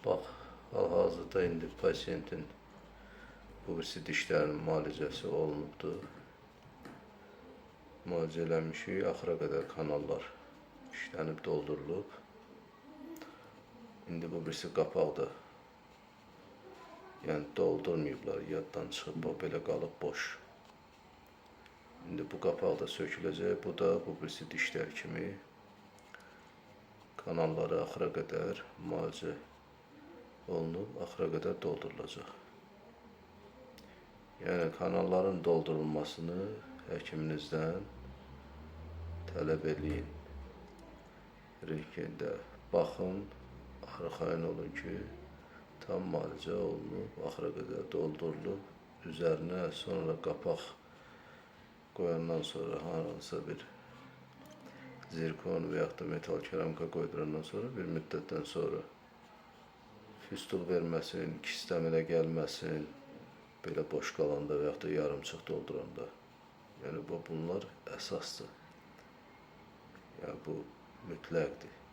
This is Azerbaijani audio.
Bax, hal-hazırda indi pasiyentin bu birisi dişlərinin müalicəsi olunubdur. Müalicə eləmişik, axıra qədər kanallar işlənib doldurulub. İndi bu birisi qapaqdır. Yəni doldurmayıblar, yaddan çıxıb, bax belə qalıb boş. İndi bu qapaq da söküləcək. Bu da bu birisi dişlər kimi kanalları axıra qədər müalicə olunub, axıra qədər doldurulacaq. Yəni kanalların doldurulmasını həkiminizdən tələb eləyin. Rentgendə baxın, arxayın olun ki, tam müalicə olunub, axıra qədər doldurulub, üzərinə sonra qapaq qoyandan sonra hansısa bir zirkon və yaxud da metal keramika qoydurandan sonra bir müddətdən sonra fistul verməsin, kist əmələ gəlməsin, belə boş qalanda və yaxud da yarımçıq dolduranda. Yəni bunlar əsasdır. Yəni bu mütləqdir.